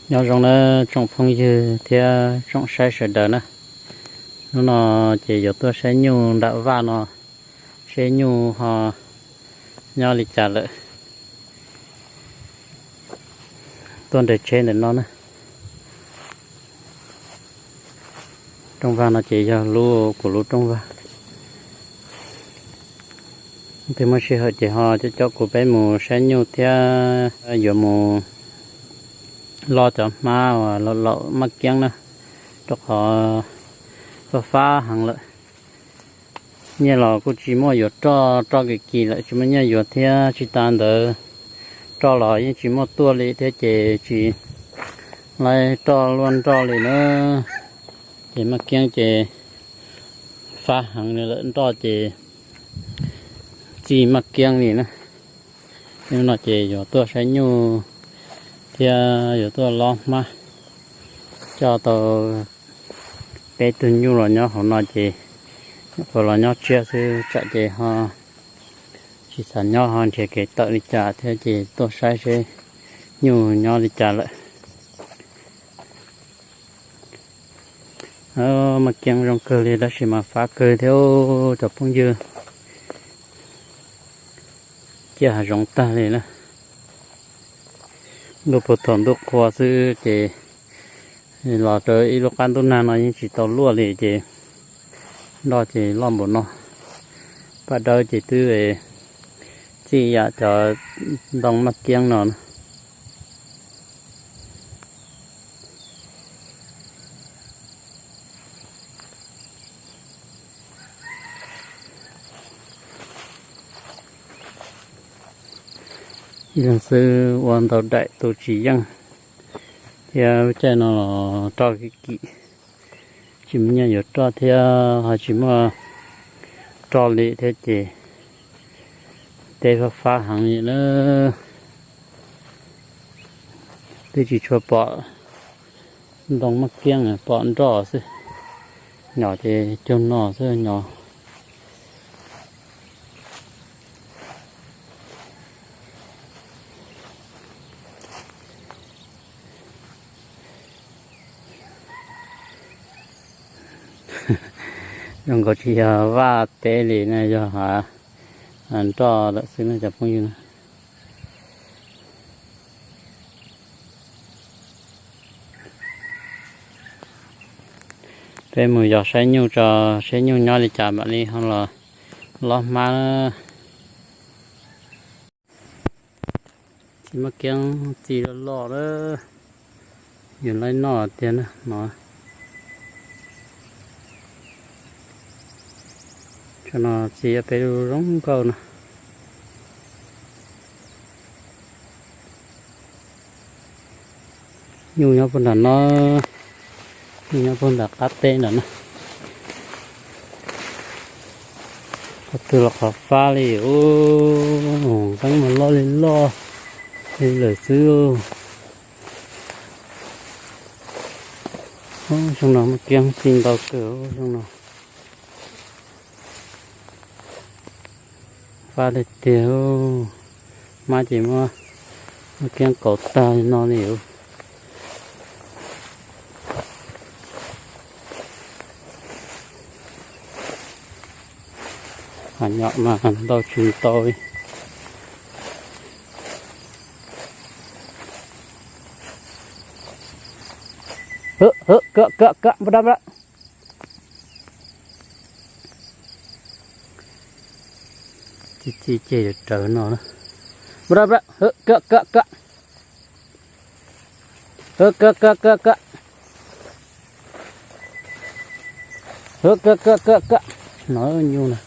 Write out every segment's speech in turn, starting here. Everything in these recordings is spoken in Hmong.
Nyob zoo na tsoom phooj ywg thiab tsoom saib sawv daws na. Hnub no ces yuav tuaj saib nyuj nram vaj no, seb nyuj ho nyob li cas lawm. Tuaj nres tsheb ntawm no na. Rooj vag no ces yog lub, kuv lub rooj vag. Twb muaj sij hawm ces ho coj coj kuv peb mus saib nyuj thiab yuav mus loj cov hmab uas laum laum maj kiab na, rau qhov fab fab heev lawm. Nyiaj los kuj tsis muaj yuav roj, roj kim kim lawm tsis muaj nyiaj yuav thiab. Tsis tas ntawd roj los yeej tsis muaj tuaj li thiab ces tsis laib roj luaj nroj li na. Ces maj kiab ces fab heev li lawm, nroj ces txij maj kiab li na. Hnub no ces yuav tuaj saib nyuj thiab yuav tuaj lob hmab, coj tau peb tug nyuj los nyob hauv no ces nyuam qhuav los nyob tsiab xwb, tsam ces ho tsis xav nyob ho nrhiav kev tawm li cas thiab ces tuaj saib seb nyuj nyob li cas lawm. Maj kiab zoo kawg li tab sis mas fab kawg thiab cov phooj ywg. Ciaj hav zoov tag li na. Ntuj puag thaum ntuj qhua xwb ces los rau ib lub qab ntuj nag no yeej tsis tau luaj li ces nroj ces loj npaum no. Paj dawb ces twb txij yam cov ntoo maj kiab no na. Ib leeg xwb ua ntau daim tu tsis yeej thiab. Lub caij no los roj kim kim, tsis muaj nyiaj yuav roj thiab ho tsis muaj roj li thiab ces teb fab fab heev li na. Twb tsis tshua pom ntoo maj kiab, pom nroj xwb. Nyom ces cuag no xwb nyom. Zoo nkaus tsis yog vaj teb li na, yog hav nroj lawm xwb na cov phooj ywg na. Peb mus yos saib nyuj tso, saib nyuj nyob li cas mam li ho los lob hmab. Txiv maj kiab txiv loj loj lawm, yus laib noj tiag na no. Tsam no txiv peb lub zoo nkauj no. Nyuj nyob puag nram no, nyuj nyob puag nram qab teb nram no. Qhov twg los qhov fab li, teeb mas loj li loj li lawm xwb. Xyoo no maj kiab txiv ntau kawg xyoo no. Fab tiag tiag, hmab ces muab maj kiab kauv tag li no li. Hav nyom mas ntau tsis ntau li. Hwm, hwm, kam, kam, kam, npaj dab lawm. Txi txi ceg rawv no na. Npaj dab lawm, hwm, kam, kam, kam. Hwm, kam, kam, kam, kam. Hwm, kam, kam, kam, kam. No nyuj na.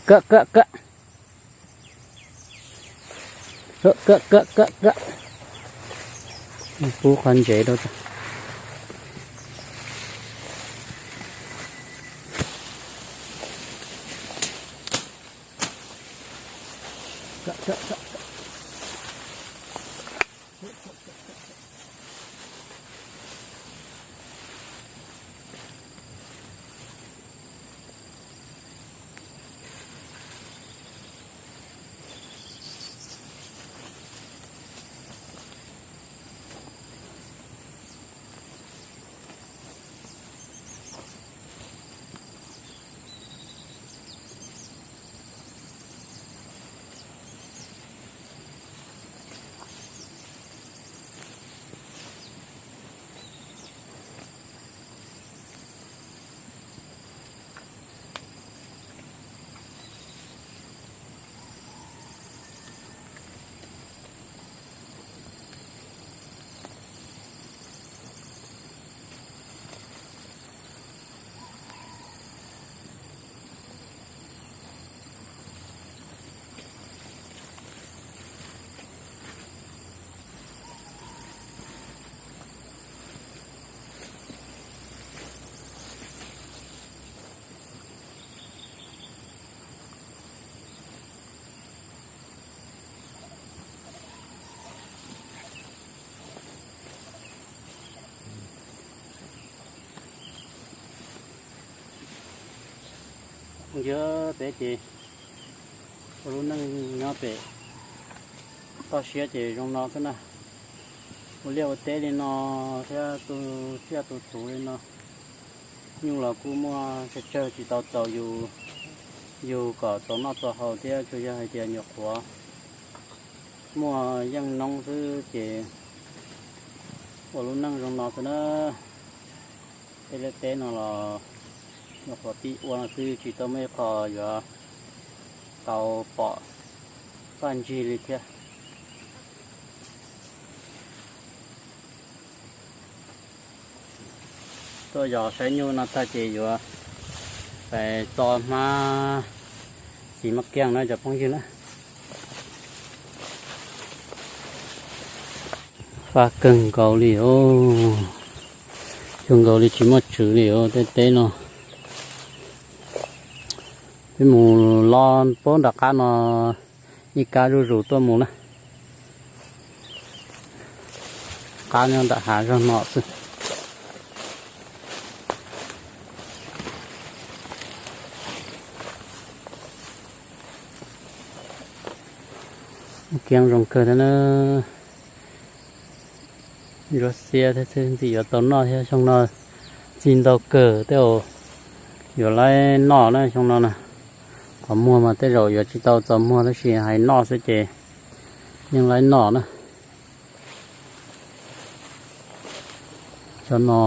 Kam, kam, kam. Kam, kam, kam, kam. Pub qhov ntsev rau. Yog peb ces ua lub neej nyob pem toj siab ces zoo no xwb na. Ua liaj ua teb li no thiab tu tsiaj tu txhuv li no, nyuj los kuj muaj tsawg tsawg tsis tau txaus yus, yus kom txaus noj txaus haus thiab tsuas yog hais tias nyuam qhuav muaj yeej noob xwb ces ua lub neej zoo no xwb na. Peb liaj teb no los nyuam qhuav pib ua no xwb tsis tau muaj ib qho yuav tau pom txaj ntsig li thiab. Tuaj yos saib nyuj no tag ces yuav pais txo hmab txiv maj kiab na cov phooj ywg na. Fab kawg nkaus li os, kawg nkaus li tsis muaj tswv li os tej teb no. Peb mus lob puag nram qab no ib kab zuj zus tuaj mus na. Qab nyob nram hav zog no xwb. Kiab zoo kawg thiab na. Ntsuab xiab thiab xwb ntxim yuav tau noj thiab xyoo no. Txi ntau kawg tej uas yuav laib noj na xyoo no na. Qhov muag mas tej zaum yuav tsis tau txaus muag tab sis hais noj xwb ces yeej laib noj na. Tsob no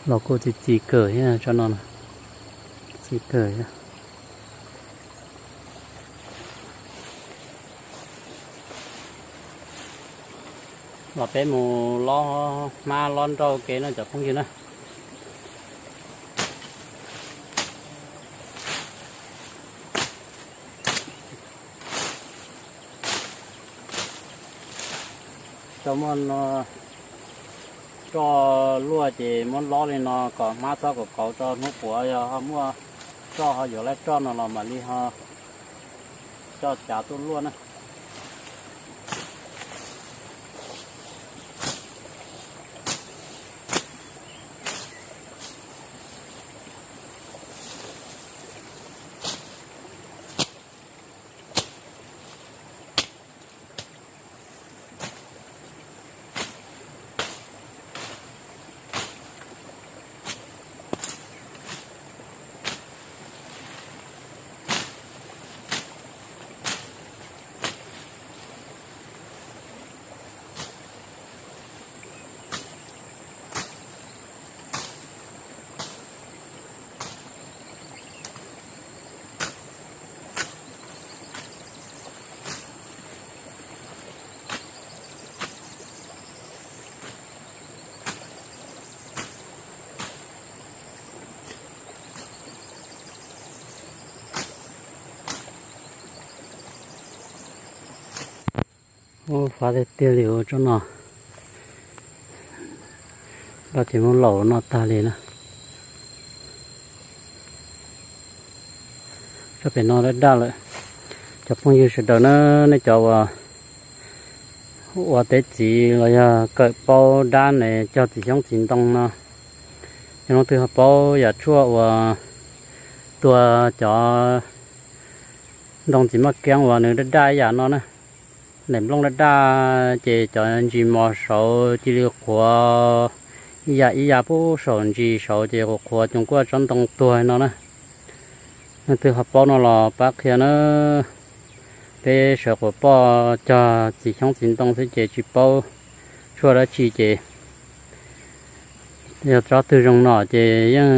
los kuj txi txi kawg thiab, tsob no txi kawg thiab. Los peb mus lob hmab lob nrauj ke no cov phooj ywg na. Tau muaj no roj luaj ces muab lob li no kom hmab txhob kauv kauv rau hnub puav, yog ho muaj roj ho yuav laib roj no los mam li ho coj cav tuaj luaj na. Ub, fab tiag tiag li ua tsob no. Daj ces muab laus noj tag li na. Tsob pem no daj daj lawm. Cov phooj ywg sawv daws na, nej cov uas ua teb txiv los yog kawm paub dab ne cog txiv xyoob txiv ntoo no, yog leej twg ho paub yam tshuaj uas tua cov ntoo txiv maj kiab uas nws daj daj ib yam no na. Daim nplooj daj daj ces cov ntsis mos saud cia li qhuav ib yam ib yam pub saum ntsis saud ces qhuav qhuav coos kuaj tsob ntoo tuag no na. Leej twg ho paub no los pab qhia na. Peb sawv quav poj cog txiv xyoob txiv ntoo xwb ces tsis paub tshuaj dab tsi ces yog tsob twg zoo no ces yeej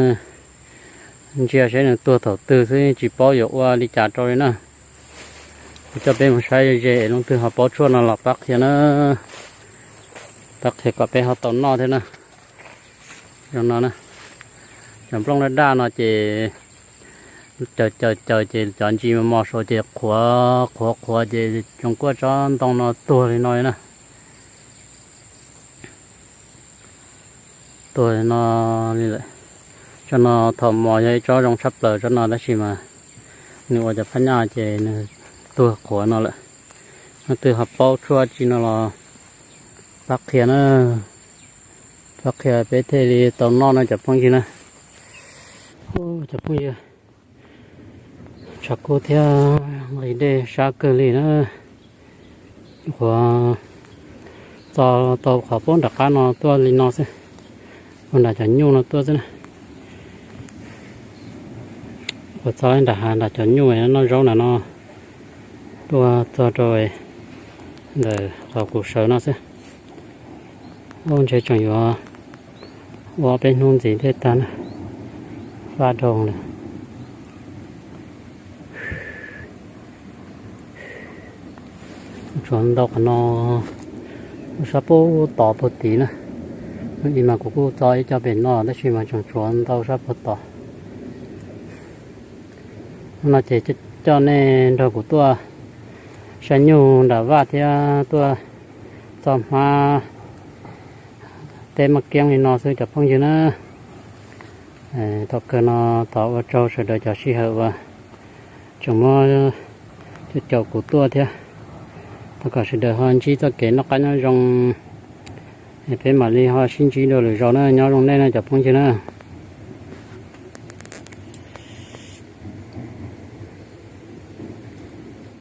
ntsia seb nws tuag thaum twg xwb, tsis paub yuav ua li cas rau li na. Kuv coj peb mus saib ze es leej twg ho paub tshuaj no los pab qhia na, pab qhia kom peb ho tau noj thiab na. Zoo no na, cov nplooj daj daj no ces caws caws caws ces cov ntsis mos mos saud ces qhuav qhuav qhuav ces coos kuaj tsob ntoo no tuag li no li na. Tuag li no li lawm. Tsob no thaum mos yog ib tsob zoo tshaj plaws tsob no tab sis mas nws ua cov phab nyaj ces nws tuag qhuav no lawm. Leej twg ho paub tshuaj tsi no los pab qhia na, pab qhia peb thiaj li tau noj no cov phooj ywg na. Cov phooj ywg, Tshav kub thiab nqis dej sab kawg li na. Nyuam qhuav txo tau qhov pob nram qab no tuaj li no xwb, ua nram cov nyuj no tuaj xwb na. Nyuam qhuav txo nram hav nram cov nyuj noj zaub nram no tuaj txog rau ntawm qhov kuv sawv no xwb. Ub, ntshe tseem yuav ua peb hnub ntxiv thiaj tag na, fab dhau lawm. Tshuav ntau qhov no sab puag tod puag tid na. Ib mas kuv kuj txo ib co pem no tab sis mas tseem tshuav ntau sab puag tod. Hnub no ces coj nej nrog kuv tuaj saib nyuj nram vaj thiab tuaj txo hmab teb maj kiab li no xwb cov phooj ywg na. Thaum kawg no thov ua tsaug sawv daws cov sij hawm uas tseem muab caum kuv tuaj thiab. Thov kom sawv daws ho ntsib txoj kev noj qab nyob zoo, peb mam li ho sib ntsib dua lwm zaus na. Nyob zoo nej na cov phooj ywg na.